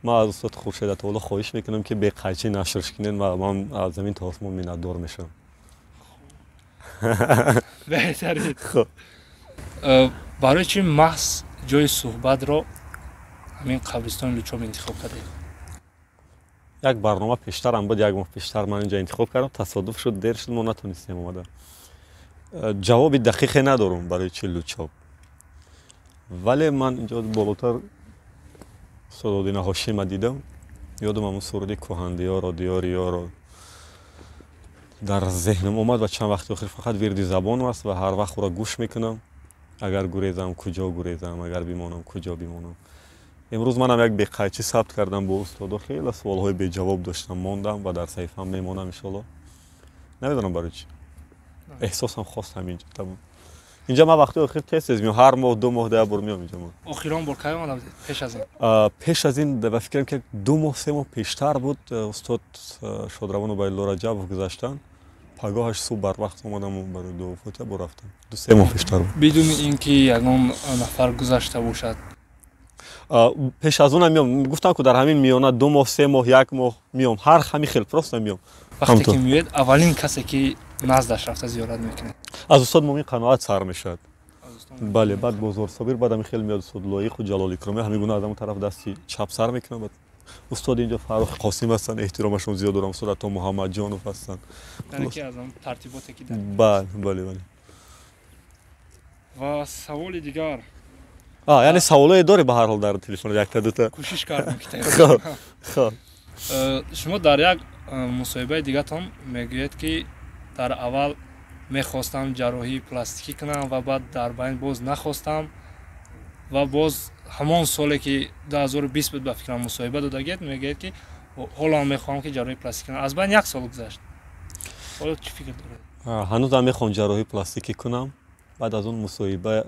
Ман аз устод Хуршед Атоулло хоҳиш мекунам, ки беқайчӣ нашрш кунед ва ман аз замин то осмон миннатдор мешавам. Беҳтарин. Хуб. Барои чӣ маҳз ҷои суҳбатро ҳамин қабристони Лучоб интихоб кардед? Як барнома пештарам буд, як моҳ пештар ман инҷа интихоб кардам, тасодуф шуд, дер шуд, мо натонистем омада. Ҷавоби дақиқе надорум, барои чӣ Лучоб, вале ман инҷо болотар устод Одина Ҳошима дидам, ёдам ҳамун суруди кӯҳандиёро, диёри ёро дар зеҳнам омад ва чанд вақти охир фақат вирди забон аст ва ҳар вақт ӯро гӯш мекунам. Агар гурезам, куҷо гурезам, агар бимонам, куҷо бимонам. Имрӯз манам як беқайчӣ сабт кардам бо устодо, хеле суолҳои беҷавоб доштам, мондам ва дар саҳифаам мемонам, иншоалло. Намедонам барои чӣ, эҳсосам хост ҳаминҷо, тамом. Инҷа ман вақти охир тез тез меом, ҳар моҳ, 2 моҳ да як бор меом инҷа ман. Охирон бор кай омада будед пеш аз ин? Пеш аз ин, ба фикрам, ки 2 моҳ, 3 моҳ пештар буд, устод шодравон Убайдулло Раҷабов гузаштанд. Пагоҳаш субҳ барвақт омадаму барои дуо фотиҳа бо рафтам. 2-3 моҳ пештар буд. Бидуни ин ки ягон нафар гузашта бошад? Пеш аз онам меом, гуфтам ку, дар ҳамин миёна 2 моҳ, 3 моҳ, як моҳ меом, ҳар ҳамин хел просто меом. Вақте ки меоед, аввалин касе ки наздаш рафта зиёрат мекунед? Аз устод Мумин Қаноат сар мешавад, бале, баъд Бозор Собир, баъд ҳамин хел меояд устод Лоиқу Ҷалол Икромӣ, ҳамин гуна аз ҳамон тараф дасти чап сар мекунам. Баъд устод инҷо Фаррух Қосим ҳастанд, эҳтиромашон зиёд дорам, устод Ато Муҳаммадҷонов ҳастанд. Яъне ки аз он тартиботе ки Бале, бале, бале. Ва саволи дигар. Яъне саволое дорӣ ба ҳар ҳол дар телефон, якта дута? Кӯшиш кардам ки Хоб. Шумо дар як мусоҳибаи дигатон мегӯед, ки дар аввал мехостам ҷарроҳии пластикӣ кунам ва баъд дар байн боз нахостам ва боз ҳамон соле ки 2020 буд, ба фикрам, мусоҳиба додагиед, мегӯед, ки ҳоло мехоҳам ки ҷарроҳии пластикӣ кунам. Аз байн як сол гузашт, ҳоло чӣ фикр доред? Ҳанӯзам мехоҳам ҷарроҳии пластикӣ кунам. Баъд аз он мусоҳиба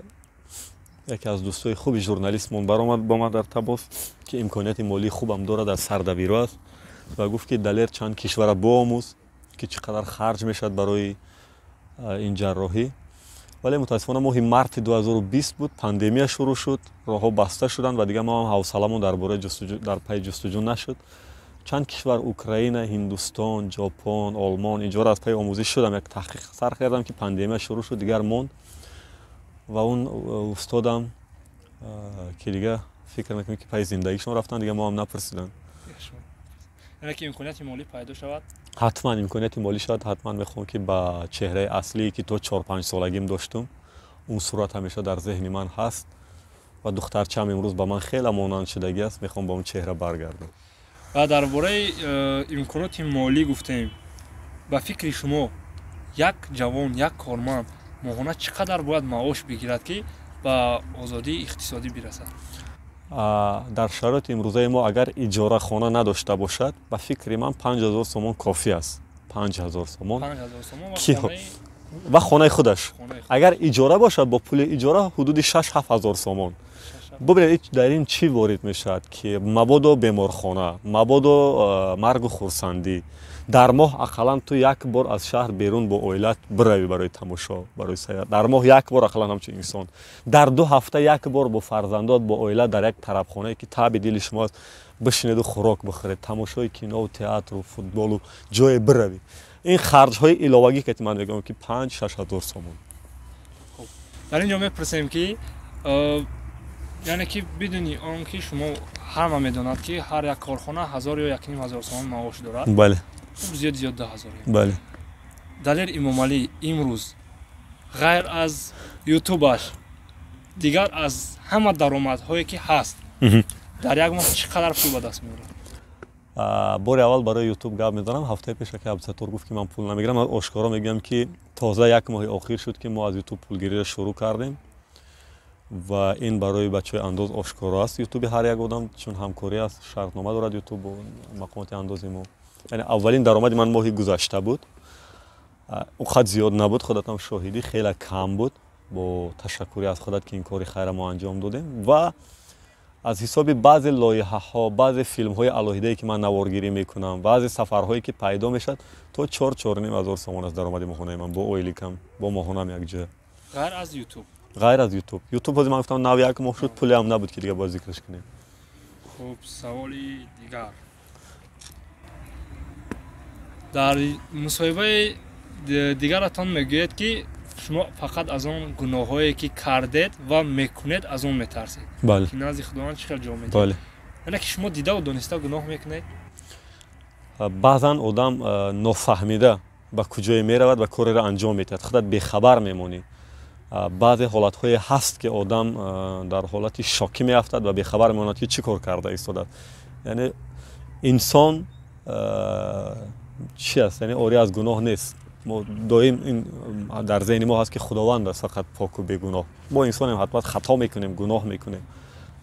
яке аз дӯстои хуби журналистмон баромад бо ман дар тамос, ки имконияти молии хубам дорад, дар сардабиро аст, ва гуфт, ки Далер, чанд кишвара боомӯз, ки чӣ қадар харҷ мешавад барои ин ҷарроҳӣ. Вале мутаассифона моҳи марти 2020 буд, пандемия шурӯъ шуд, роҳҳо баста шуданд ва дигар мо ҳам ҳавсаламон дар бораи дар пайи ҷустуҷӯ нашуд. Чанд кишвар: Украина, Ҳиндустон, Ҷопон, Олмон, инҷоро аз пайи омӯзиш шудам, як таҳқиқ сар кардам, ки пандемия шурӯъ шуд, дигар монд. Ва он устодам, ки дига фикр мекунем, ки пайи зиндагишон рафтанд, дига мо ҳам напурсиданд. Яъне ки имконияти молӣ пайдо шавад? Ҳатман, имконияти молӣ шавад, ҳатман мехоҳам, ки ба чеҳраи аслие, ки то 4-5 солагим доштум, он сурат ҳамеша дар зеҳни ман ҳаст ва духтарчаам имрӯз ба ман хеле монанд шудагӣ аст, мехоҳам ба он чеҳра баргардам. Ва дар бораи имконоти молӣ гуфтем. Ба фикри шумо, як ҷавон, як корманд моҳона чӣ қадар бояд маош бигирад, ки ба озодии иқтисодӣ бирасад? Дар шароити имрӯзаи мо, агар иҷорахона надошта бошад, ба фикри ман, 5000 сомон кофӣ аст, 5000 сомон ва хонаи худаш. Агар иҷора бошад, бо пули иҷора ҳудуди 6-7 ҳазор сомон. Бубинед, дар ин чӣ ворид мешавад, ки мабодо беморхона, мабодо маргу хурсандӣ, дар моҳ ақаллан ту як бор аз шаҳр берун бо оилат биравӣ барои тамошо, барои сайёр, дар моҳ як бор ақаллан ҳамчун инсон, дар 2 ҳафта як бор бо фарзандот, бо оила дар як тарабхонае, ки таъби дили шумо аст, бишинеду хӯрок бихӯред, тамошои кинову театру футболу ҷое биравӣ. Ин харҷҳои иловагӣ, ки ман мегӯям, ки 5-6 ҳазор сомон. Дар ин ҷо мепурсем, ки яъне ки бидуни он ки шумо ҳама медонад, ки ҳар як корхона 1000 ё 1500 сомон маош дорад. Бале. Зиёд зиёд 10 000. Бале. Далер Имомалӣ имрӯз ғайр аз ютубаш, дигар аз ҳама даромадҳое, ки ҳаст, дар як моҳ чӣ қадар пул ба даст меорад? Бори аввал барои ютуб гап мезанам. Ҳафтаи пеш ака Абдусаттор гуфт, ки ман пул намегирам. Ман ошкоро мегӯям, ки тоза як моҳи охир шуд, ки мо аз ютуб пулгириро шурӯъ кардем ва ин барои бачаҳои андоз ошкоро аст. Ютуби ҳар як одам, чун ҳамкорӣ аст, шартнома дорад ютуб бо мақомоти андози мо. Яъне аввалин даромади ман моҳи гузашта буд. Он қад зиёд набуд, худатам шоҳидӣ, хеле кам буд. Бо ташаккури аз худат, ки ин кори хайра мо анҷом додем. Ва аз ҳисоби баъзе лоиҳаҳо, баъзе филмҳои алоҳидае, ки ман наворгирӣ мекунам, баъзе сафарҳое, ки пайдо мешавад, то 4-4,5 ҳазор сомон аст даромади моҳонаи ман бо ойликам, бо моҳонам якҷоя. Ғайр аз ютуб? Ғайр аз ютуб. Ютуб ҳозир ман гуфтам, нав як моҳ шуд, пулеам набуд, ки дига бояд зикраш кунем. Хуб, саволи дигар. Дар мусоҳибаи дигаратон мегӯед, ки шумо фақат аз он гуноҳҳое, ки кардед ва мекунед, аз он метарсед, ки назди Худованд чӣ хел ҷавоб медиҳед. Яъне ки шумо дидаву дониста гуноҳ мекунед? Баъзан одам нофаҳмида ба куҷое меравад ва кореро анҷом медиҳад, худат бехабар мемонӣ. Баъзе ҳолатҳое ҳаст, ки одам дар ҳолати шокӣ меафтад ва бехабар мемонад, ки чӣ кор карда истодааст. Яъне инсон чи аст, яъне орӣ аз гуноҳ нест. Мо доим ин дар зеҳни мо ҳаст, ки Худованд аст фақат поку бегуноҳ. Мо инсонем, ҳатман хато мекунем, гуноҳ мекунем.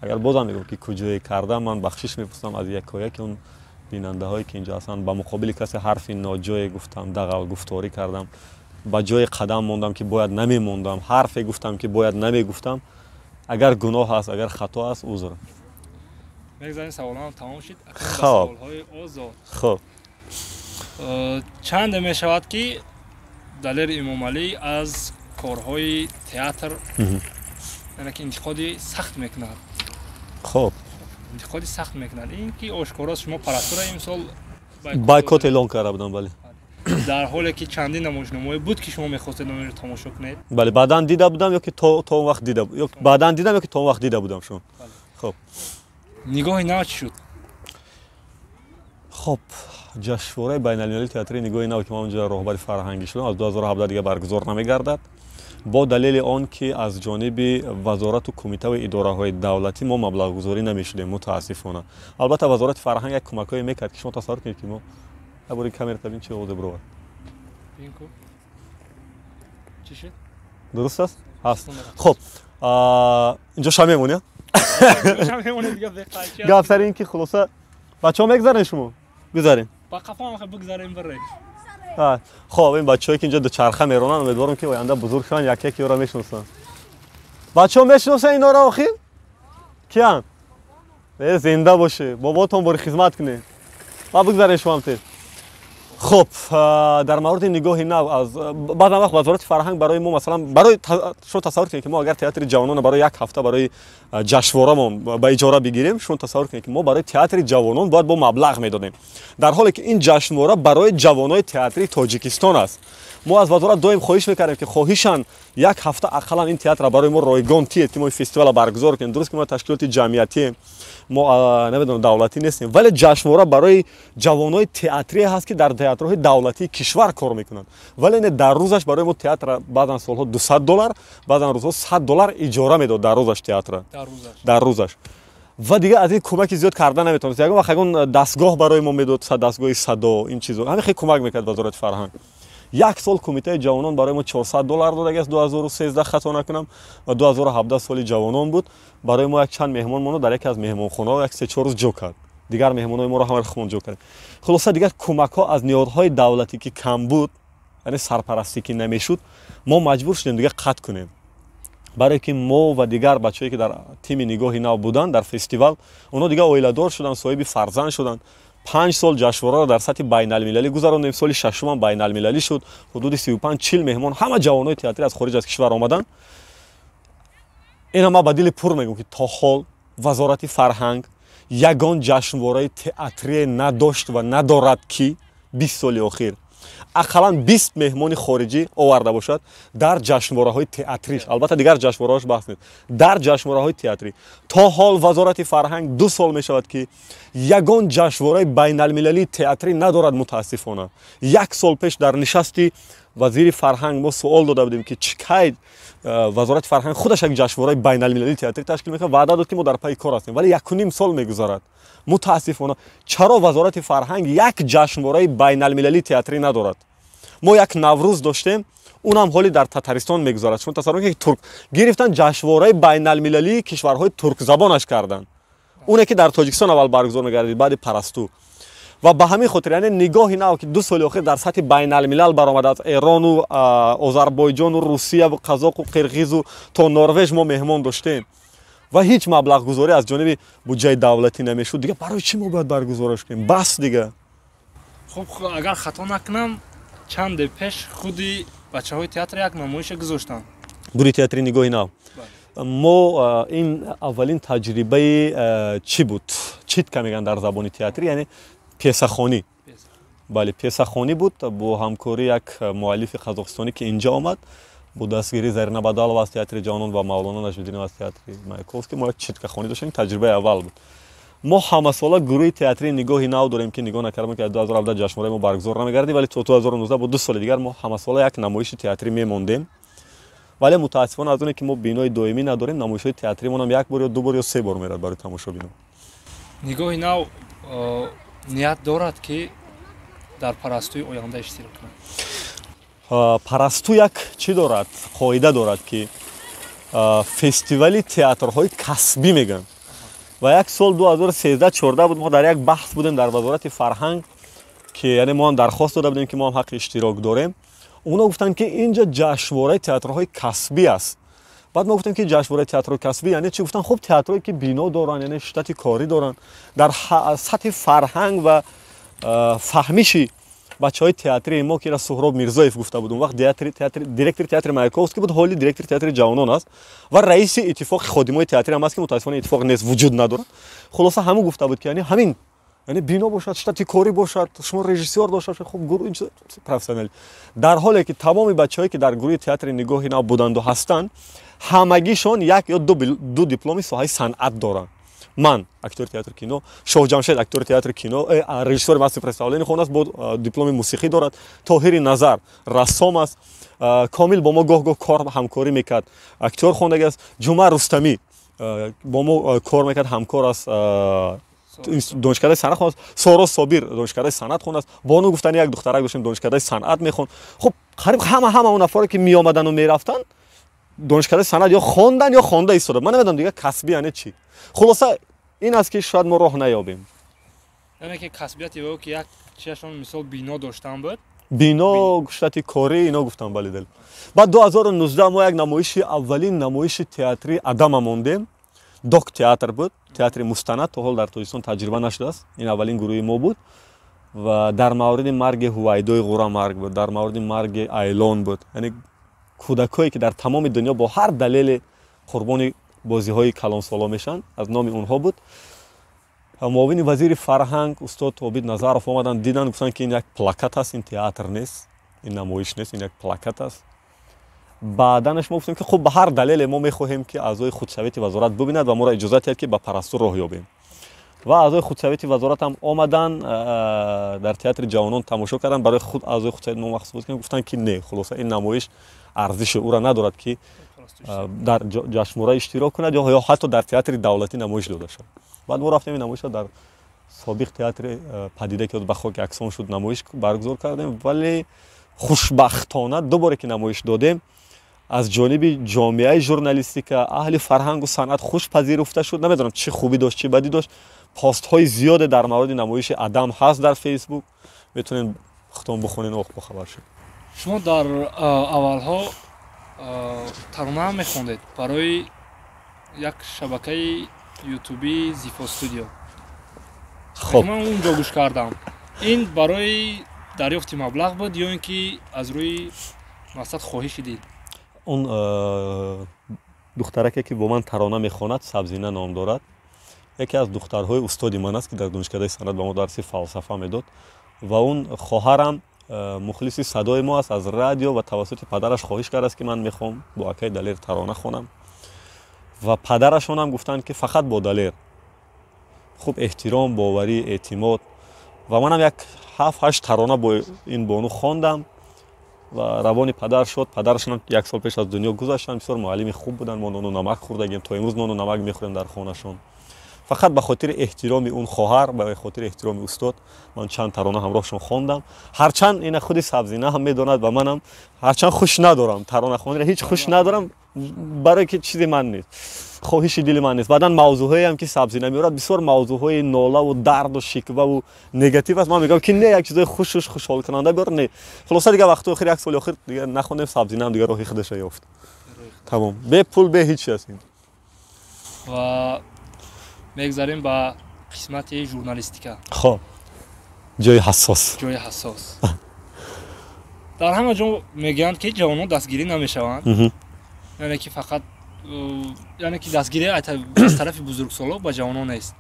Агар бозам мегӯм, ки куҷое кардам, ман бахшиш мепурсам аз якояки он бинандаҳое, ки инҷо ҳастанд. Ба муқобили касе ҳарфи ноҷое гуфтам, дағалгуфторӣ кардам, ба ҷои қадам мондам, ки бояд намемондам, ҳарфе гуфтам, ки бояд намегуфтам. Агар гуноҳ аст, агар хато аст, узр. Мегзарем, саволам тамом шуд. Саволҳои озод. Хуб. Чанде мешавад, ки Далер Имомалӣ аз корҳои театр, яъне ки, интиқоди сахт мекунад. Хуб. Интиқоди сахт мекунад. Ин ки ошкоро шумо Парастура имсол бойкот эълон карда будам, бале. Дар ҳоле ки чандин намоишномаҳое буд, ки шумо мехостед онро тамошо кунед. Бале, баъдан дида будам ё ки то он вақт дида, ё баъдан дидам, ё ки то он вақт дида будам шумо. Хуб. Нигоҳи нав чӣ шуд? Хуб, ҷашнвораи байналмилалии театрии «Нигоҳи нав», ки ман онҷо роҳбари фарҳангӣ шудам, аз 2017 дига баргузор намегардад, бо далели он ки аз ҷониби вазорату кумитаву идораҳои давлатӣ мо маблағгузорӣ намешудем, мутаассифона. Албатта, Вазорати фарҳанг як кӯмакҳое мекард, ки шумо тасаввур кунед, ки мо бори камера табин, чи овозе бировад. Дуруст аст, ҳаст. Хуб, инҷо ша мемонӣ гап сари ин ки, хулоса, бачаҳо, мегзарем, шумо гузарем. Хоб, ин бачаҳое, ки инҷо дучарха меронанд, умедворам, ки оянда бузург шаванд, як яке ёро мешиносанд. Бачаҳо мешиносанд инора? Охир киянд? Зинда боше, боботон бори хизмат кунед ва бигзарем шумоам тез. Хуб, дар мавриди «Нигоҳи нав», аз баъзан вақт Вазорати фарҳанг барои мо, масалан, барои шумо тасаввур кунед, ки мо агар театри ҷавононро барои як ҳафта барои ҷашнворамон ба иҷора бигирем, шумо тасаввур кунед, ки мо барои театри ҷавонон бояд бо маблағ медодем, дар ҳоле ки ин ҷашнвора барои ҷавонои театрии Тоҷикистон аст. Мо аз вазорат доим хоҳиш мекардем, ки хоҳишан як ҳафта ақаллан ин театра барои мо ройгон тиед, ки мо фестивала баргузор кунем. Дуруст, ки мо ташкилоти ҷамъиятием, мо намедонам, давлатӣ нестем, вале ҷашнвора барои ҷавонои театрие ҳаст, ки дар театрҳои давлатии кишвар кор мекунанд. Вале не, дар рӯзаш барои мо театра баъзан солҳо 200 доллар, баъзан рӯзҳо 100 доллар иҷора медод дар рӯзаш театра, дар рӯзаш. Ва дигар аз ин кӯмаки зиёд карда наметавонист. Ягон вақт ягон дастгоҳ барои мо медод, дастгоҳи садо, ин чизо, ҳамин хеле кӯмак мекард Вазорати фарҳанг. Як сол Кумитаи ҷавонон барои мо 400 доллар додагиаст, 2013, хато накунам, ва 2017 соли ҷавонон буд. Барои мо як чанд меҳмон моно дар яке аз меҳмонхонаҳо як 3-4 рӯз ҷо кард. Дигар меҳмонҳои моро ҳамаро худмон ҷо кардем. Хулоса, дигар кӯмакҳо аз ниҳодҳои давлатӣ ки кам буд, яъне сарпарастӣ ки намешуд, мо маҷбур шудем дигар қатъ кунем, барое ки мо ва дигар бачаҳое, ки дар тими «Нигоҳи нав» буданд дар фестивал, онҳо дигар оиладор шуданд, соҳиби фарзанд шуданд. 5 сол ҷашнвораро дар сатҳи байналмилалӣ гузарондем. Соли шашумам байналмилалӣ шуд. Ҳудуди 35-40 меҳмон, ҳама ҷавонои театрӣ аз хориҷ аз кишвар омаданд. Ина ман ба дили пур мегӯм, ки то ҳол Вазорати фарҳанг ягон ҷашнвораи театрие надошт ва надорад, ки 20 соли охир ақаллан 20 меҳмони хориҷӣ оварда бошад дар ҷашнвораҳои театриш. Албатта, дигар ҷашнвораҳош баҳс нест, дар ҷашнвораҳои театрӣ. То ҳол Вазорати фарҳанг 2 сол мешавад, ки ягон ҷашнвораи байналмилалии театрӣ надорад, мутаассифона. Як сол пеш дар нишасти вазири фарҳанг мо суол дода будем, ки чӣ кай вазорати фарҳанг худаш як ҷашнвораи байналмилалии театрӣ ташкил мекунад. Ваъда дод, ки мо дар пайи кор ҳастем, вале 1,5 сол мегузарад, мутаассифона. Чаро Вазорати фарҳанг як ҷашнвораи байналмилалии театрӣ надорад? Мо як Наврӯз доштем, унам ҳоли дар Татаристон мегузарад. Шумо тасаввур кунед, ки турк гирифтан, ҷашнвораи байналмилалии кишварҳои туркзабонаш карданд, оне ки дар Тоҷикистон аввал баргузор мегардид баъди Парасту. Ва ба ҳамин хотир, яъне, «Нигоҳи нав», ки 2 соли охир дар сатҳи байналмилал баромада, аз Эрону Озарбойҷону Русияву Қазоқу Қирғизу то Норвеж мо меҳмон доштем ва ҳеҷ маблағгузорӣ аз ҷониби буҷаи давлатӣ намешуд. Дигар барои чӣ мо бояд баргузораш кунем? Бас дига. Хуб, агар хато накунам, чанде пеш худи бачаҳои театр як намоише гузоштанд. Гурӯҳи театри «Нигоҳи нав». Мо ин аввалин таҷрибаи чӣ буд? Читка мегӯянд дар забони театрӣ, яъне пьесахонӣ. Бале, пьесахонӣ буд бо ҳамкории як муаллифи қазоқистонӣ, ки инҷа омад, бо дастгирии Зарина Бадалова аз Театри ҷавонон ва Мавлоно Наҷмиддинов аз Театри Маяковский. Мо як читкахонӣ доштем, таҷрибаи аввал буд. Мо ҳамасола гурӯҳи театрии «Нигоҳи нав» дорем, ки нигоҳ накардам, ки 2017 ҷашнвораи мо баргузор намегардид, вале то 2019, бо 2 соли дигар, мо ҳамасола як намоиши театрӣ мемондем. Вале мутаассифона, аз оне ки мо бинои доимӣ надорем, намоишҳои театримонам як бор ё ду бор ё се бор мерад барои тамошобинон. «Нигоҳи нав» ният дорад, ки дар «Парастуи» оянда иштирок кунад? «Парасту» як чӣ дорад, қоида дорад, ки фестивали театрҳои касбӣ мегӯянд. Ва як сол, 2013-14 буд, мо дар як баҳс будем дар Вазорати фарҳанг, ки яъне мо ҳам дархост дода будем, ки мо ҳам ҳаққи иштирок дорем. Онҳо гуфтанд, ки инҷа ҷашнвораи театрҳои касбӣ аст. Баъд мо гуфтем, ки ҷашнвораи театрҳои касбӣ яъне чӣ? Гуфтанд, хуб, театрое ки бино доранд, яъне штати корӣ доранд. Дар сатҳи фарҳанг ва фаҳмиши бачаҳои театрии мо, ки ира Суҳроб Мирзоев гуфта буд, он вақт директори Театри Маяковский буд, ҳоли директори Театри ҷавонон аст ва раиси Иттифоқи ходимои театрӣ ҳам аст, ки мутаассифона иттифоқ нест, вуҷуд надорад. Хулоса, ҳамун гуфта буд, ки яъне ҳамин, яъне бино бошад, штати корӣ бошад, шумо режиссёр дошта бошед, хуб, гурӯҳ профессионал. Дар ҳоле ки тамоми бачаҳое, ки дар гурӯҳи театри «Нигоҳи нав» буданду ҳастанд, ҳамагишон як ё ду дипломи соҳаи санъат доранд. Ман актёри театри кино, Шоҳҷамшед актёри театри кино, режиссёри мастер представление хондааст, бо дипломи мусиқӣ дорад, Тоҳири Назар рассом аст, Комил бо мо гоҳ гоҳ кор ҳамкорӣ мекард, актёр хондаги аст, Ҷума Рустамӣ бо мо кор мекард, ҳамкор аст, донишкадаи санъат хондааст, Соро Собир донишкадаи санъат хондааст, Бону гуфтани як духтарак доштем, донишкадаи санъат мехонд. Хуб, қариб ҳама он нафаре, ки меомадану мерафтанд, донишкадаи санъат ё хондан, ё хонда истода. Ман намедонам, дигар касбӣ яъне чӣ. Хулоса, ин аст, ки шояд мо роҳ наёбем. Яъне ки касбияти ё ки як чиашон, мисол, бино доштан буд? Бино, штати корӣ, ино гуфтам, бале, дел. Баъд 2019 мо як намоиши, аввалин намоиши театрии «Адама» мондем. Док театр буд, театри мустанад, то ҳол дар Тоҷикистон таҷриба нашудааст, ин аввалин гурӯҳи мо буд ва дар мавриди марги Ҳувайдои Ғурамарг буд, дар мавриди марги Айлон буд, яъне кӯдакое, ки дар тамоми дунё бо ҳар далеле қурбони бозиҳои калонсоло мешаванд, аз номи онҳо буд. Муовини вазири фарҳанг устод Обид Назаров омаданд, диданд, гуфтанд, ки ин як плакат аст, ин театр нест, ин намоиш нест, ин як плакат аст. Баъданаш мо гуфтем, ки хуб, ба ҳар далеле мо мехоҳем, ки аъзои худсовети вазорат бубинад ва моро иҷозат диҳад, ки ба «Парасту» роҳ ёбем. Ва аъзои худсовети вазорат ҳам омаданд, дар Театри ҷавонон тамошо карданд. Барои худ аъзои худсовет мо махсус буд, гуфтанд, ки не, хулоса, ин намоиш арзиши ӯро надорад, ки дар ҷашнвора иштирок кунад ё ҳатто дар театри давлатӣ намоиш дода шавад. Баъд мо рафтем, ин намоишро дар собиқ театри «Падида», ки ба хок яксон шуд, намоиш баргузор кардем. Вале хушбахтона, ду боре ки намоиш додем, аз ҷониби ҷомеаи журналистика, аҳли фарҳангу санъат хуш пазируфта шуд. Намедонам, чӣ хубӣ дошт, чӣ бадӣ дошт. Постҳои зиёде дар мавриди намоиши «Адам» ҳаст дар Фейсбук, метавонед худтон бихонед, ох, бохабар шуд. Шумо дар аввалҳо тарона мехондед барои як шабакаи ютуби «Зифо студио». Хоб. Ман унҷо гӯш кардам. Ин барои дарёфти маблағ буд ё ин ки аз рӯи мақсад хоҳиши дил? Он духтараке, ки бо ман тарона мехонад, Сабзина ном дорад, яке аз духтарҳои устоди ман аст, ки дар донишкадаи санъат ба мо дарси фалсафа медод. Ва он хоҳарам мухлиси садои мо аст аз радио ва тавассути падараш хоҳиш кардааст, ки ман мехоҳам бо акаи Далер тарона хонам. Ва падарашонам гуфтанд, ки фақат бо Далер. Хуб, эҳтиром, боварӣ, эътимод. Ва манам як ҳафт ҳашт тарона бо ин бону хондам ва равони падар шуд. Падарашонам як сол пеш аз дунё гузаштанд. Бисёр муаллими хуб буданд. Мо нону намак хӯрдагем, то имрӯз нону намак мехӯрем дар хонашон. Фақат ба хотири эҳтироми он хоҳар, ба хотири эҳтироми устод ман чанд тарона ҳамроҳшон хондам. Ҳарчанд ина худи Сабзина ҳам медонад ва манам ҳарчанд хуш надорам таронахониро, ҳеҷ хуш надорам, барое ки чизи ман нест, хоҳиши дили ман нест. Баъдан мавзӯъҳоеам, ки Сабзина меорад, бисёр мавзӯъҳои нолаву дарду шикваву негатив аст. Ман мегӯям, ки не, як чизои хушу хушҳолкунанда биёр. Не, хулоса, дигар вақтҳои охир, як соли охир дигар нахондем. Сабзинаам дигар роҳи худаша ёфт, тамом, бе пул, бе ҳеҷ чи аст ин. Ва мегзарем ба қисмати журналистика. Хоб, ҷои ҳассос. Ҷои ҳассос. Дар ҳама ҷо мегӯянд, ки ҷавонон дастгирӣ намешаванд, яъне ки фақат, яъне ки дастгирӣ аз тарафи бузургсоло ба ҷавонон нест.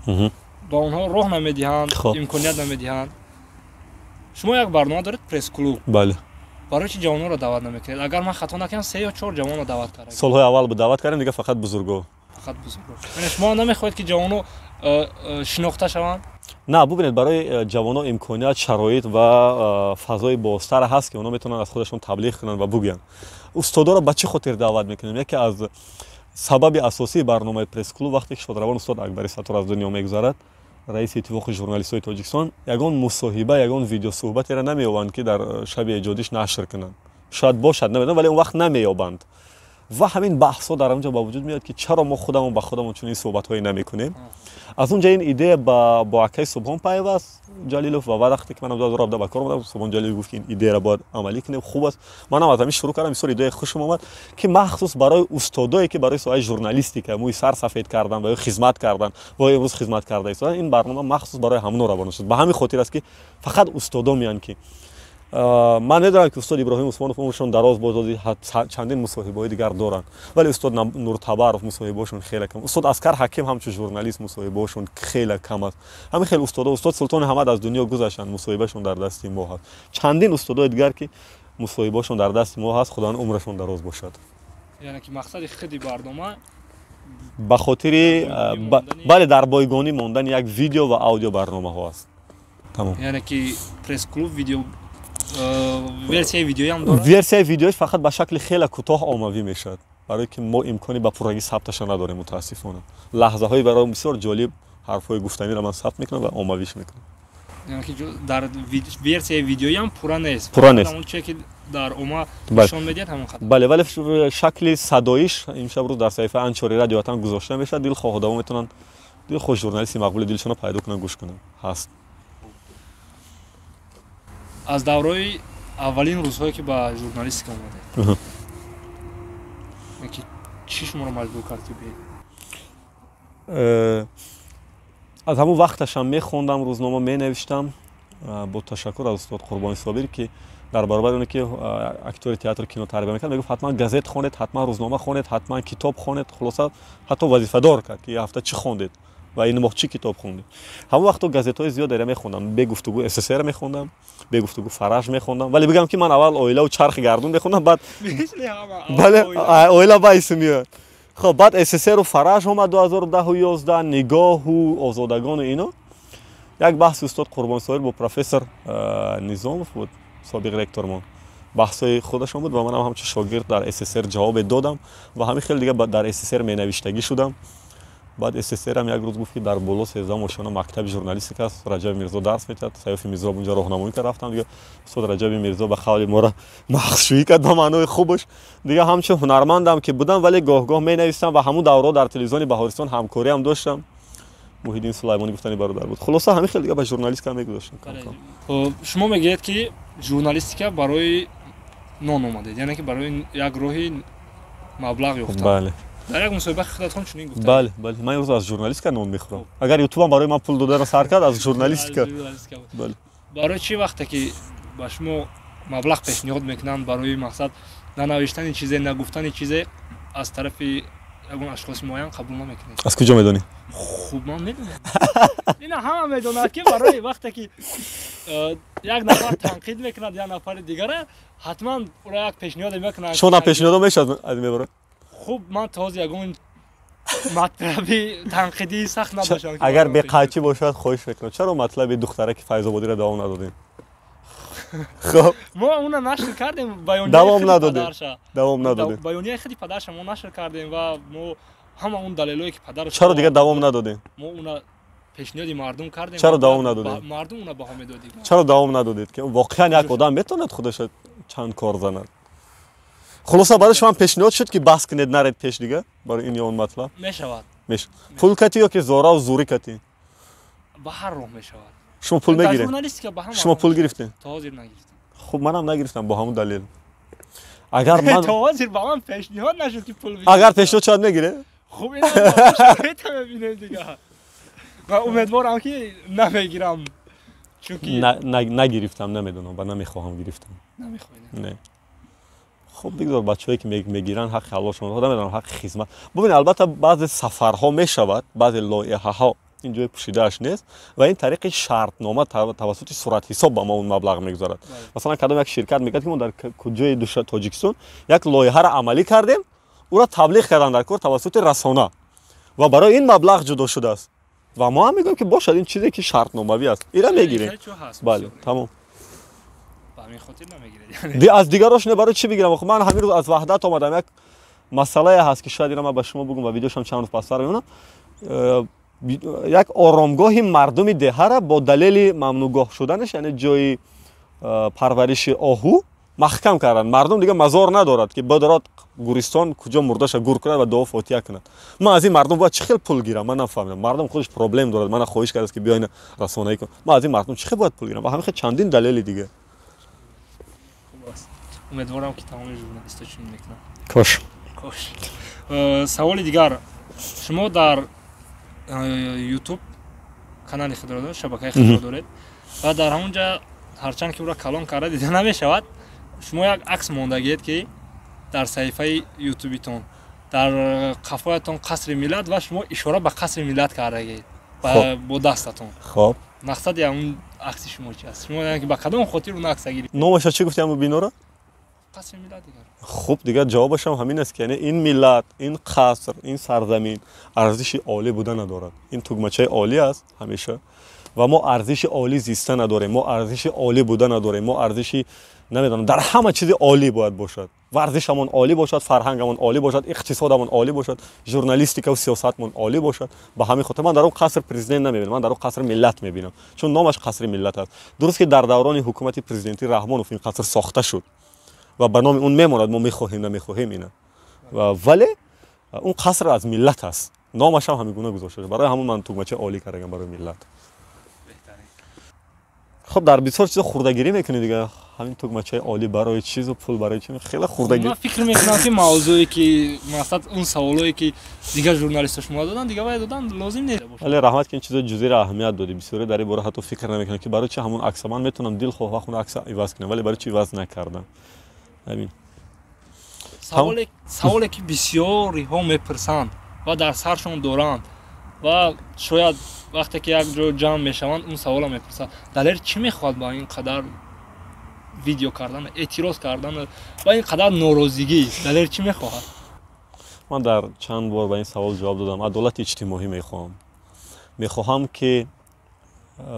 Ба онҳо роҳ намедиҳанд, имконият намедиҳанд. Шумо як барнома доред, пресс-клуб. Бале. Барои чи ҷавононро даъват намекунед? Агар ман хато накунам, се ё чор ҷавонро даъват кардем. Солҳои аввал буд даъват кардем, дигар фақат бузурго. Фақат бузурго. Яъне шумо намехоҳед, ки ҷавоно шинохта шаванд? На, бубинед, барои ҷавоно имконият, шароит ва фазои бозтар ҳаст, ки онҳо метавонанд аз худашон таблиғ кунанд ва бугӯянд. Устодоро ба чӣ хотир даъват мекунем? Яке аз сабаби асосии барномаи пресс-клуб, вақте ки шодравон устод Акбари Саттор аз дунё мегузарад, раиси Иттифоқи журналистҳои Тоҷикистон, ягон мусоҳиба, ягон видеосӯҳбатеро намеёбанд, ки дар шаби эҷодиш нашр кунанд. Шояд бошад, намедонам, вале он вақт намеёбанд. Ва ҳамин баҳсҳо дар онҷо ба вуҷуд меояд, ки чаро мо худамон ба худамон чунин суҳбатҳое намекунем. Аз он ҷа ин идея бо акаи Субҳон пайваст, Ҷалилов, ва вақте ки манам 2017 ба кор омадам, Субҳон Ҷалилов гуфт, ки ин идеяро бояд амалӣ кунем, хуб аст. Манам аз ҳамин шурӯъ кардам, бисёр идеяи хушам омад, ки махсус барои устодое, ки барои соҳаи журналистика мӯи сар сафед кардан ва ё хизмат кардан ва имрӯз хизмат карда истодан, ин барнома махсус барои ҳамоно равона шуд. Ба ҳамин хотир аст, ки фақат устодо меянд, ки ман медонам, ки устод Иброҳим Усмонов умршон дароз бод, чандин мусоҳибаҳои дигар доранд, вале устод Нуртабаров мусоҳибаҳошон хеле кам, устод Аскар Ҳаким ҳамчун журналист мусоҳибаҳошон хеле кам аст. Ҳамин хел устодо, устод Султони Ҳамад аз дунё гузаштанд, мусоҳибашон дар дасти мо ҳаст. Чандин устодои дигар, ки мусоҳибаҳошон дар дасти мо ҳаст, Худованд умрашон дароз бошад. Яъне ки мақсади худи барнома ба хотири, бале, дар бойгонӣ мондани як видео ва аудио барномаҳо аст. Тамом. Яъне ки пресс-клуб видео, версияи видеоям дорад? Версияи видеош фақат ба шакли хеле кӯтоҳ оммавӣ мешавад, барое ки мо имкони ба пуррагӣ сабташа надорем, мутаассифона. Лаҳзаҳои барои бисёр ҷолиб, ҳарфҳои гуфтаниро ман сабт мекунам ва оммавиш мекунам. Яъне ки дар версияи видеоям пурра нест? Пурра нест. Он чизе, ки дар омма нишон медиҳад, ҳамон қадар. Бале, вале шакли садоиш имшаб рӯз дар саҳифаи Анчори Радио Ватан гузошта мешавад. Дилхоҳ одамо метавонанд дилхоҳ журналисти мақбули дилшонро пайдо кунанд, гӯш кунанд. Ҳаст. Аз давраи аввалин рӯзҳое, ки ба журналистика омадед, ки чӣ шуморо маҷбур кард, ки биед? Аз ҳамон вақташам мехондам рӯзнома, менавиштам. Бо ташаккур аз устод Қурбони Собир, ки дар баробари оне ки актёри театру кино тарбия мекард, мегуфт: ҳатман газет хонед, ҳатман рӯзнома хонед, ҳатман китоб хонед. Хулоса, ҳатто вазифадор кард, ки ҳафта чӣ хондед ва ин моҳ чӣ китоб хондед. Ҳамон вақто газетҳои зиёдеро мехондам, бегуфтугӯ СССР мехондам, бегуфтугӯ Фараж мехондам, вале бигам, ки ман аввал Оилаву Чархи гардун мехондам, баъд, бале, Оила байсу меояд. Хоб, баъд СССРу Фараж омад, 2010-у 11, Нигоҳу Озодагону ино. Як баҳси устод Қурбон Соҳир бо профессор Низомов буд, собиқ ректормон, баҳсҳои худашон буд, ва манам ҳамчун шогирд дар СССР ҷавобе додам ва ҳамин хел дига дар СССР менавиштагӣ шудам. Баъд СССРам як рӯз гуфт, ки дар боло 13 ошёна мактаби журналистика аст, Раҷаби Мирзо дарс метиҳад, Саёфи Мирзо унҷа роҳнамоӣ кард. Рафтам, дига устод Раҷаби Мирзо ба қавли моро мағзшӯӣ кард ба маънои хубаш. Дига ҳамчун ҳунармандам ки будам, вале гоҳ-гоҳ менависам ва ҳамун давраҳо дар телевизиони Баҳористон ҳамкориам доштам, Муҳиддин Сулаймонӣ гуфтани бародар буд. Хулоса, ҳамин хел дига ба журналистика мегузоштам. Шумо мегӯед, ки журналистика барои нон омадед, яъне ки барои як роҳи маблағ ёфтан. Бале. Дар як мусоҳиба худатон чунин гуфтед. Бале, бале, ман имрӯз аз журналистика нон мехӯрам. Агар ютубам барои ман пул додаро сар кард, аз журналистика. Бале. Барои чӣ вақте ки ба шумо маблағ пешниҳод мекунанд барои мақсад нанавиштани чизе, нагуфтани чизе, аз тарафи ягон ашхоси муайян қабул намекунед? Аз куҷо медонӣ? Хуб, ман медонам, ина ҳама медонад, ки барои вақте ки як нафар танқид мекунад як нафари дигара, ҳатман ӯро як пешниҳоде мекунад. Шумо пешниҳодо мешавад аз мебарад? Хуб, ман то ҳозир ягон матлаби танқидии сахт надоштам. Агар беқайчӣ бошад, хоҳиш мекунам, чаро матлаби духтараки Файзободиро давом надодем? Хоб, мо уна нашр кардем. Давом надодем, давом надодем. Баёнияи худи падарша мо нашр кардем ва мо ҳама он далелое, ки падар Чаро дигар давом надодем? Мо уна пешниҳоди мардум кардем. Чаро давом надодем? Мардум уна баҳо медодид. Чаро давом надодед, ки воқеан як одам метавонад худаша чанд кор занад? Хулоса, барои шумо пешниҳод шуд, ки баҳс кунед, наред пеш дига барои ин ё он матлаб? Мешавад. Пул кати ё ки зораву зурӣ кати? Ба ҳар роҳ мешавад. Шумо пул мегиред? Шумо пул гирифтед? То ҳозир нагирифтам. Хуб, манам нагирифтам бо ҳамун далел. Агар ман то ҳозир ба ман пешниҳод нашуд, ки пул. Агар пешниҳод шавад, мегире? Хуб, мебинем дига. Ва умедворам, ки намегирам, чунки Нагирифтам, намедонам ва намехоҳам гирифтам. Намехоҳед? Не. Хуб, бигзор бачаҳое, ки мегиранд, ҳаққи ҳалолшон, намедонам, ҳаққи хизмат. Бубин, албатта, баъзе сафарҳо мешавад, баъзе лоиҳаҳо. Ин ҷои пӯшидааш нест ва ин тариқи шартнома тавассути суратҳисоб ба мо он маблағ мегузарад. Масалан, кадом як ширкат мегӯяд, ки мо дар куҷои Тоҷикистон як лоиҳаро амалӣ кардем, ӯро таблиғ кардан дар кор тавассути расона ва барои ин маблағ ҷудо шудааст. Ва мо ҳам мегӯем, ки бошад, ин чизе ки шартномавӣ аст, ира мегирем. Бале, тамом. Аз дигарош не, барои чӣ бигирам? Ман ҳамин рӯз аз Ваҳдат омадам, як масъалае ҳаст, ки шояд ира ман ба шумо бугум ва видеошам чанд рӯз пастар мемонам. Як оромгоҳи мардуми деҳара бо далели мамнӯъгоҳ шуданаш, яъне ҷои парвариши оҳу, маҳкам карданд. Мардум дига мазор надорад, ки бадарод гӯристон, куҷо мурдаша гур кунад ва дуо фотиҳа кунад. Ман аз ин мардум бояд чӣ хел пул гирам? Ман нафаҳмидам. Мардум худаш проблем дорад, мана хоҳиш кардааст, ки биё ина расонаӣ кун. Ман аз ин мардум чӣ хел бояд пул гирам? Ва ҳамин хел чандин далели дига. Умедворам, ки тамоми журналистҳо чунин мекунанд. Кош. Кош. Саволи дигар: шумо дар Ютуб канали худро доред, шабакаи худро доред ва дар ҳамон ҷа, ҳарчанд ки ӯро калон карда дида намешавад, шумо як акс мондагиед, ки дар саҳифаи Ютубитон дар қафоятон Қасри Миллат ва шумо ишора ба Қасри Миллат кардагиед бо дастатон. Хоб. Мақсади ҳамун акси шумо чи аст? Шумо ки ба кадом хотир он акса гирифтед? Номаша чӣ гуфти ҳамун бинора? Қасри Миллат дигар. Хуб, дигар ҷавобашам ҳамин аст, ки яъне ин миллат, ин қаср, ин сарзамин арзиши олӣ буда надорад. Ин тугмачаи олӣ аст ҳамеша ва мо арзиши олӣ зиста надорем, мо арзиши олӣ буда надорем, мо арзиши намедонам, дар ҳама чизи олӣ бояд бошад. Варзишамон олӣ бошад, фарҳангамон олӣ бошад, иқтисодамон олӣ бошад, журналистикаву сиёсатмон олӣ бошад. Ба ҳамин хотир ман дар он қаср президент намебинам, ман дар он қаср миллат мебинам, чун номаш Қасри Миллат аст. Дуруст, ки дар даврони ҳукумати президентӣ Раҳмонов ин қаср сохта шуд ва ба номи он мемонад, мо мехоҳем, намехоҳем ина, вале он қаср аз миллат аст, номашам ҳамин гуна гузошта шуд. Барои ҳамон ман тугмачаи олӣ кардагам барои миллат. Хуб, дар бисёр чизо хурдагирӣ мекунӣ дига. Ҳамин тугмачаи олӣ барои чизу пул барои чи, хеле хурдагирӣ. Ман фикр мекунам, ки мавзӯе ки мақсад, он саволое ки дигар журналистҳо шумо доданд, дига вай додан лозим нест. Вале раҳмат, ки ин чизои ҷузъиро аҳамият додӣ. Бисёре дар ин бора ҳатто фикр намекунанд, ки барои чи ҳамон акса. Ман метавонам дилхоҳ вақт он акса иваз кунам, вале барои чи иваз накардам? Ҳамин. Саволе ки бисёриҳо мепурсанд ва дар саршон доранд ва шояд вақте ки як ҷо ҷамъ мешаванд, он саволро мепурсанд: Далер чӣ мехоҳад ба ин қадар видео кардан, эътироз кардан ва ин қадар норозигӣ? Далер чӣ мехоҳад? Ман дар чанд бор ба ин савол ҷавоб додам. Адолати иҷтимоӣ мехоҳам. Мехоҳам, ки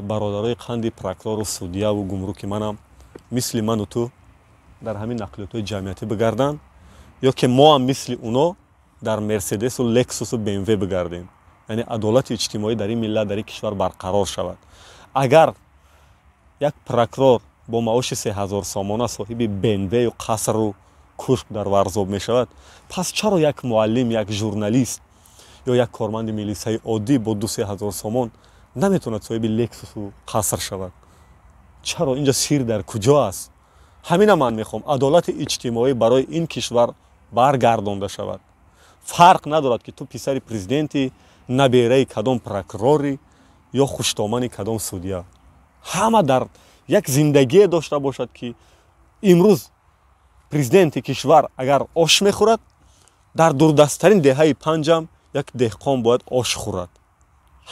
бародарои қанди прокурору судьяву гумруки манам мисли ману ту дар ҳамин нақлиётҳои ҷамъиятӣ бигарданд ё ки мо ҳам мисли уно дар Мерседесу Лексусу БМВ бигардем. Яъне адолати иҷтимоӣ дар ин миллат, дар ин кишвар барқарор шавад. Агар як прокурор бо маоши 3000 сомона соҳиби БМВю қасру кушк дар Варзоб мешавад, пас чаро як муаллим, як журналист ё як корманди милисаи оддӣ бо 2-3 ҳазор сомон наметавонад соҳиби Лексусу қаср шавад? Чаро? Инҷа сир дар куҷо аст? Ҳамина ман мехоҳам: адолати иҷтимоӣ барои ин кишвар баргардонда шавад. Фарқ надорад, ки ту писари президенти, набераи кадом прокурорӣ ё хуштомани кадом судья. Ҳама дар як зиндагие дошта бошад, ки имрӯз президенти кишвар агар ош мехӯрад, дар дурдасттарин деҳаи Панҷам як деҳқон бояд ош хӯрад.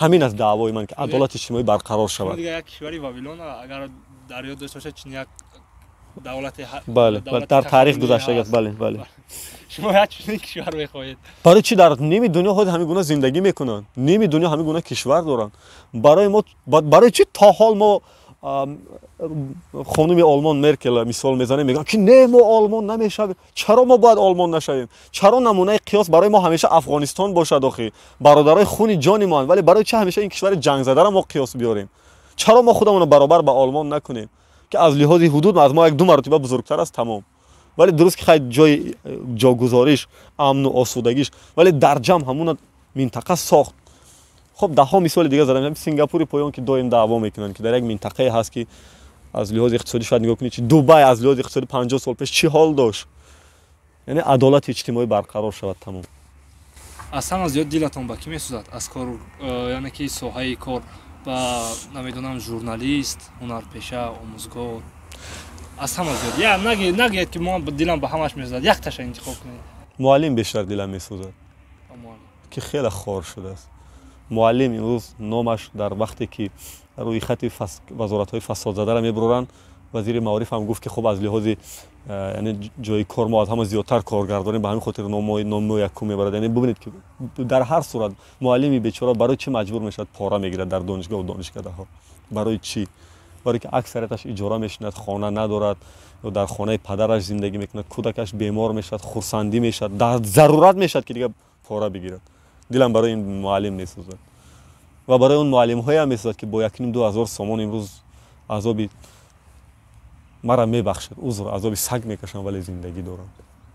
Ҳамин аст даъвои ман, ки адолати иҷтимоӣ барқарор шавад. Як кишвари Вавилон агар дар ёд дошта бошад, чунин як давлати Бале, дар таърих гузаштагиаст, бале. Шумо як чунин кишвар мехоҳед? Барои чӣ? Дар ними дунё ҳозир ҳамин гуна зиндагӣ мекунанд, ними дунё ҳамин гуна кишвар доранд. Барои мо барои чӣ то ҳол мо хонуми Олмон Меркел мисол мезанем, мегӯям, ки не, мо Олмон намешавем? Чаро мо бояд Олмон нашавем? Чаро намунаи қиёс барои мо ҳамеша Афғонистон бошад? Охи бародарои хуни ҷони моанд, вале барои чӣ ҳамеша ин кишвари ҷангзадаро мо қиёс биёрем? Чаро мо худамонро баробар ба Олмон накунем, ки аз лиҳози ҳудуд аз мо як ду маротиба бузургтар аст, тамом? Вале дуруст, ки хай ҷои ҷогузориш, амну осудагиш, вале дар ҷамъ ҳамуна минтақа сохт. Хоб, даҳҳо мисоли дига задам. Сингапури поён, ки доим даъво мекунанд, ки дар як минтақае ҳаст, ки аз лиҳози иқтисодӣ шояд нигоҳ кунед, чи Дубай аз лиҳози иқтисодӣ 50 сол пеш чӣ ҳол дошт. Яъне адолати иҷтимоӣ барқарор шавад, тамом. Аз ҳама зиёд дилатон ба кӣ месӯзад аз кор, яъне ки соҳаи кор, ба намедонам, журналист, ҳунарпеша, омӯзгор? Аз ҳама зиёд я нагӯед, ки мо дилам ба ҳамаш месӯзад, якташа интихоб кунед. Муаллим бештар дилам месӯзад, ки хеле хор шудааст. Муаллим имрӯз номаш дар вақте ки рӯи хати вазоратҳои фасодзадаро мебуроранд, вазири маориф ҳам гуфт, ки хуб, аз лиҳози яъне ҷои кор мо аз ҳама зиёдтар коргардонем, ба ҳамин хотир номи якум мебарад. Яъне бубинед, ки дар ҳар сурат муаллими бечора барои чӣ маҷбур мешавад пора мегирад дар донишгоҳу донишкадаҳо? Барои чӣ? Барои ки аксарияташ иҷора мешинад, хона надорад ё дар хонаи падараш зиндагӣ мекунад, кӯдакаш бемор мешавад, хурсандӣ мешавад, дар зарурат мешавад, ки дига пора бигирад. Дилам барои ин муаллим месӯзад ва барои он муаллимҳоеам месӯзад, ки бо 1,5-2 ҳазор сомон имрӯз азоби, мара мебахшад, узр, азоби саг мекашанд, вале зиндагӣ доранд,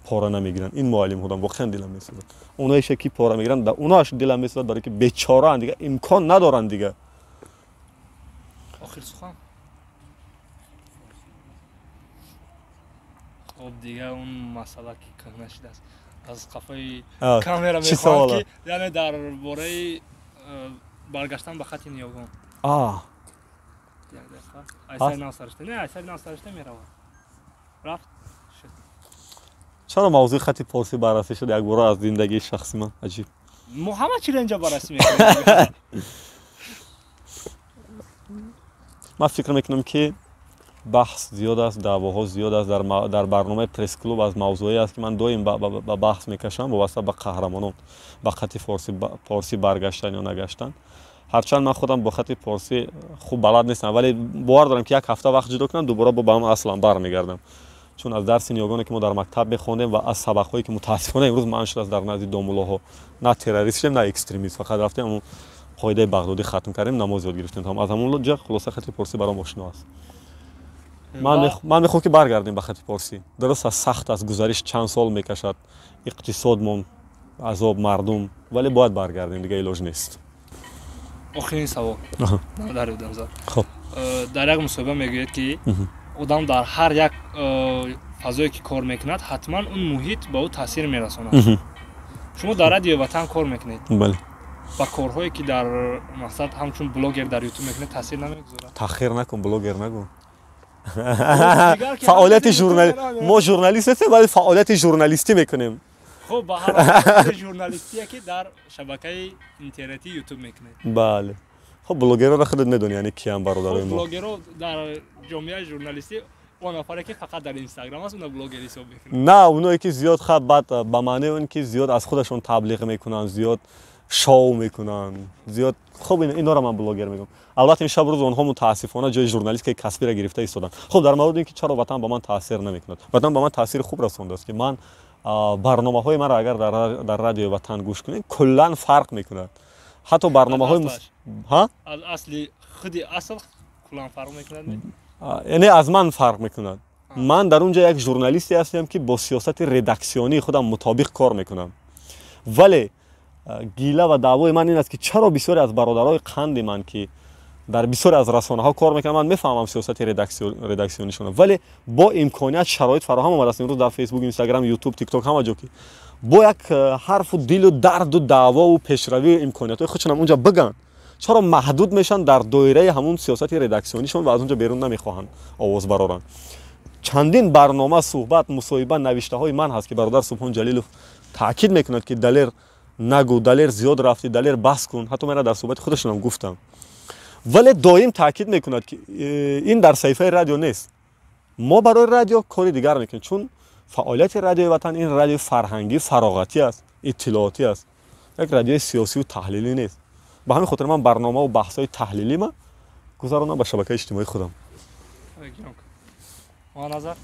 пора намегиранд. Ин муаллимҳодам воқеан дилам месӯзад. Оноеше ки пора мегиранд, оноаш дилам месӯзад, барое ки бечораанд, дига имкон надоранд дига. Охир сухан. Хоб, дига он масъала, ки кӯҳна шудааст, аз қафои камера мехоҳам, ки яъне дар бораи баргаштан ба хати ниёгон. Айсари нав саришта, не, айсари нав саришта меравад, рафт шуд. Чаро мавзӯи хати порсӣ баррасӣ шуд якбора аз зиндагии шахси ман? Аҷиб. Мо ҳама чиро инҷа баррасӣ мекунем. Ман фикр мекунам, ки баҳс зиёд аст, даъвоҳо зиёд аст. Дар барномаи пресс-клуб аз мавзӯе аст, ки ман доим ба баҳс мекашам, вобаста ба қаҳрамонон, ба хати порсӣ баргаштан ё нагаштан. Ҳарчанд ман худам бо хати порсӣ хуб балад нестам, вале бовар дорам, ки як ҳафта вақт ҷудо кунам, дубора бо ба ҳам аслам бармегардам, чун аз дарси ниёгоне, ки мо дар мактаб мехондем, ва аз сабақҳое, ки мутаассифона имрӯз манъ шудааст дар назди домуллоҳо. На террорист шудем, на экстремист, фақат рафтем, ҳамун қоидаи бағдодӣ хатм кардем, намоз ёд гирифтем. Аз ҳамон ҷа хулоса хати порсӣ баром ошно аст. Ман мехоҳам, ки баргардем ба хати порсӣ. Дуруст аст, сахт аст гузариш, чанд сол мекашад, иқтисодмон азоб, мардум, вале бояд баргардем, дига илоҷ нест. Охирин савол дар ёдам зад. Хоб. Дар як мусоҳиба мегӯяд, ки одам дар ҳар як фазое, ки кор мекунад, ҳатман он муҳит ба ӯ таъсир мерасонад. Шумо дар Радиои Ватан кор мекунед. Бале. Ба корҳое, ки дар мақсад ҳамчун блогер дар Ютуб мекунед, таъсир намегузорад? Таъхир накун, блогер нагӯ. Фаъолияти журнали мо журналист нестем, вале фаъолияти журналистӣ мекунем. Хуб, ба ҳар журналистие, ки дар шабакаи интернетии Ютуб мекунед. Бале, хуб, блогерро худат медонӣ, яъне киям бародарои мо. Блогерро дар ҷомеаи журналистӣ он нафаре, ки фақат дар Инстаграм аст, уна блогер ҳисоб мекунад. На, оное ки зиёд хаб, баъд ба маънии он ки зиёд аз худашон таблиғ мекунанд, зиёд шоу мекунанд, зиёд, хуб, инора ман блогер мегӯям. Албатта, ин шаб рӯз онҳо мутаассифона ҷои журналистикаи касбиро гирифта истоданд. Хуб, дар мавриди ин ки чаро Ватан ба ман таъсир намекунад, Ватан ба ман таъсири хуб расондааст, ки ман барномаҳои маро агар дар Радиои Ватан гӯш кунед, куллан фарқ мекунад, ҳатто барномаҳои аз асли худи асл куллан фарқ мекунад. Яъне аз ман фарқ мекунад. Ман дар он ҷо як журналисте ҳастам, ки бо сиёсати редаксионии худам мутобиқ кор мекунам, вале гила ва даъвои ман ин аст, ки чаро бисёре аз бародарои қанди ман, ки дар бисёре аз расонаҳо кор мекунанд, ман мефаҳмам сиёсати редаксионишона, вале бо имконият, шароит фароҳам омадааст имрӯз дар Фейсбук, Инстаграм, Ютуб, Тикток, ҳама ҷо, ки бо як ҳарфу дилу дарду даъвову пешравию имкониятҳои худшонам унҷа бигӯянд, чаро маҳдуд мешаванд дар доираи ҳамун сиёсати редаксионишон ва аз он ҷо берун намехоҳанд овоз бароранд? Чандин барнома, суҳбат, мусоҳиба, навиштаҳои ман ҳаст, ки бародар Субҳон Ҷалилов таъкид мекунад, ки Далер, нагӯ, Далер, зиёд рафтӣ, Далер, бас кун. Ҳатто мана дар суҳбати худашонам гуфтам, вале доим таъкид мекунад, ки ин дар саҳифаи радио нест, мо барои радио кори дигар мекунем, чун фаъолияти Радиои Ватан ин радиои фарҳангӣ, фароғатӣ аст, иттилоотӣ аст, як радиои сиёсию таҳлилӣ нест. Ба ҳамин хотир ман барномаву баҳсҳои таҳлилима гузаронам ба шабакаи иҷтимоии худам. Назар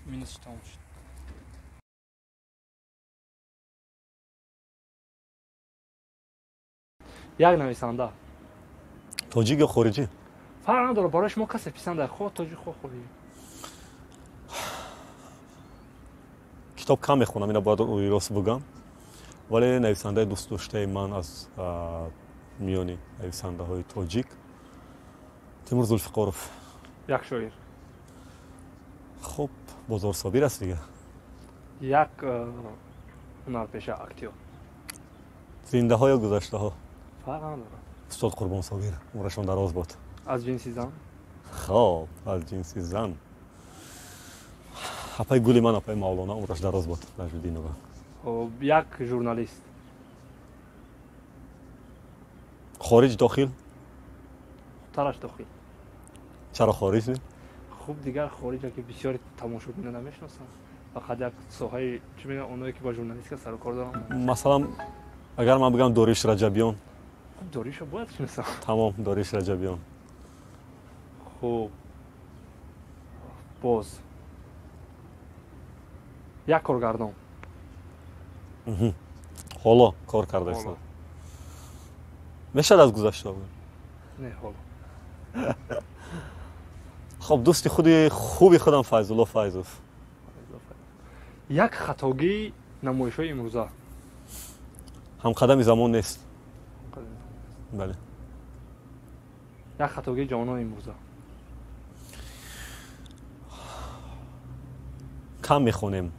минус тамом шуд. Як нависанда. Тоҷик ё хориҷӣ? Фарқ надорад, барои шумо касе писанда, хоҳ тоҷик, хоҳ хориҷӣ. Китоб кам мехонам, ина бояд рӯи рост бугам, вале нависандаи дӯстдоштаи ман аз миёни нависандаҳои тоҷик Тимур Зулфиқоров. Як шоир. Хуб, Бозор Собир аст дига. Як ҳунарпеша, актёр. Зиндаҳо ё гузаштаҳо? Фарқ надорад. Устод Қурбон Собир, умрашон дароз бод. Аз ҷинси зан. Хоб, аз ҷинси зан апаи гули ман, апаи Мавлона, умраш дароз бод, Наҷмиддинова. Хоб, як журналист. Хориҷ, дохил? Хубтараш дохил. Чаро хориҷ не? Хуб, дигар хориҷа ки бисёри тамошобино намешиносанд, фақат як соҳаи чӣ мегӯянд, оное ки ба журналистика сарукор доранд. Масалан, агар ман бигӯям Дориш Раҷабиён? Хуб, Дориша бояд шиносам. Тамом, Дориш Раҷабиён. Хуб, боз як коргардон. Ҳоло кор карда истода мешавад аз гузашта? Не, ҳоло. Хоб, дӯсти худи хуби худам Файзулло Файзов. Як хатогии намоишҳои имрӯза. Ҳамқадами замон нест. Бале. Як хатогии ҷавонони имрӯза. Кам мехонем,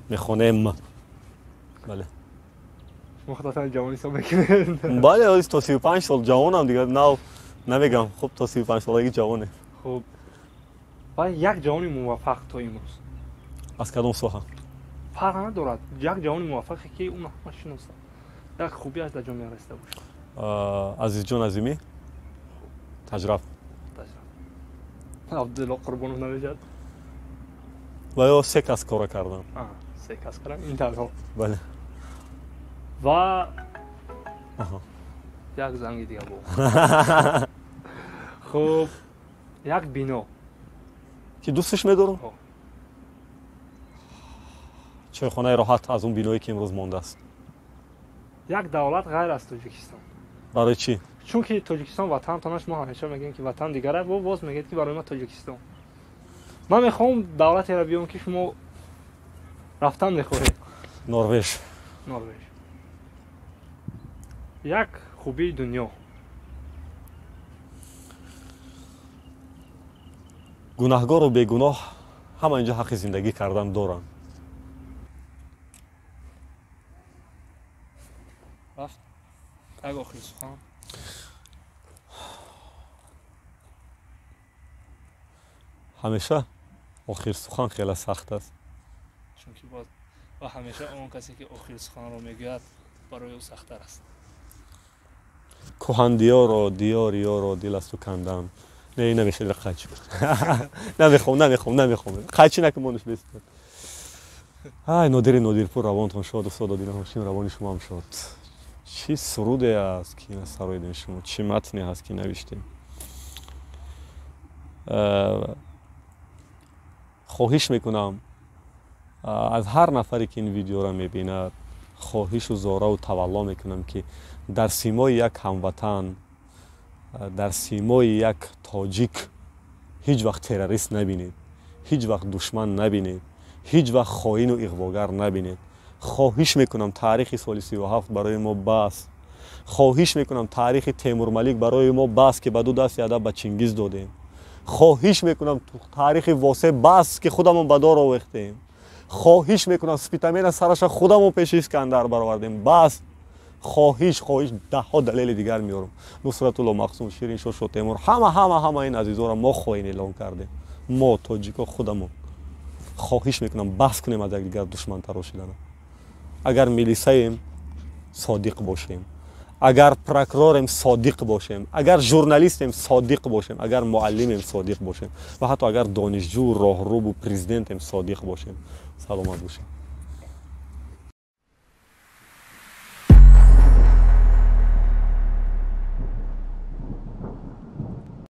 мехонем, бале. Шумо худатон ҷавон ҳисоб мекунед? Бале, то 35 сол ҷавонам, дигар нав намегам. Хуб, то 35 солагӣ ҷавоне. Хуб, ва як ҷавони муваффақ то имрӯз. Аз кадом соҳа? Фарқ надорад, як ҷавони муваффақе ки ӯ ҳама шиносад, як хубиаш дар ҷомеа расида бошад. Азизҷон Азимӣ, Таҷраб. Абдулло Қурбонов намешавад? Ва ё се кас кора кардам. Се кас кардам, ин танҳо. Бале. Ва як занги дига бо. Хуб, як бино ки дӯсташ медорам? Чойхонаи роҳат, аз он биное ки имрӯз мондааст. Як давлат ғайр аз Тоҷикистон. Барои чӣ? Чунки Тоҷикистон ватантонаш, мо ҳамеша мегӯем ки ватан дигар аст, боз мегӯед ки барои ма Тоҷикистон. Ман мехоҳам давлатеро биём ки шумо рафтан мехоҳед. Норвеж. Норвеж. Як хубии дунё. Гунаҳгору бегуноҳ ҳама инҷо ҳаққи зиндагӣ кардан доранд. Рафт. Як охир сухан. Ҳамеша охир сухан хеле сахт аст. Чунки боз ва ҳамеша он касе ки охир суханро мегӯяд, барои ӯ сахттар аст. Кӯҳандиёро, диёри ёро дил аз ту кандам. Не, намешавад, қайчи. Намехоҳам, намехоҳам, намехоҳам. Қайчи накун, монаш бест. Ай, Нодири Нодирпур, равонтон шод, устод Одина Ҳошим, равони шумоам шод. Чӣ суруде аст ки сароидем шумо, чӣ матне ҳаст ки навиштем. Хоҳиш мекунам аз ҳар нафаре ки ин видеоро мебинад, хоҳишу зораву тавалло мекунам ки дар симои як ҳамватан, дар симои як тоҷик ҳеҷ вақт террорист набинед, ҳеҷ вақт душман набинед, ҳеҷ вақт хоину иғвогар набинед. Хоҳиш мекунам, таърихи соли 37 барои мо бас. Хоҳиш мекунам, таърихи Темурмалик барои мо бас, ки ба ду дасти адаб ба Чингиз додем. Хоҳиш мекунам, таърихи Восе бас, ки худамон ба дор овехтем. Хоҳиш мекунам, Спитамена сараша худамон пеши Искандар баровардем. Бас. Хоҳиш, хоҳиш, даҳҳо далели дигар меорам. Нусратулло Мақсум, Шириншоҳ Шотемур, ҳама ҳама ҳама ин азизоро мо хоин эълон кардем. Мо тоҷико худамон. Хоҳиш мекунам, бас кунем аз якдигар душман тарошидана. Агар милисаем, содиқ бошем. Агар прокурорем, содиқ бошем. Агар журналистем, содиқ бошем. Агар муаллимем, содиқ бошем. Ва ҳатто агар донишҷӯ, роҳрубу президентем, содиқ бошем. Саломат бошем.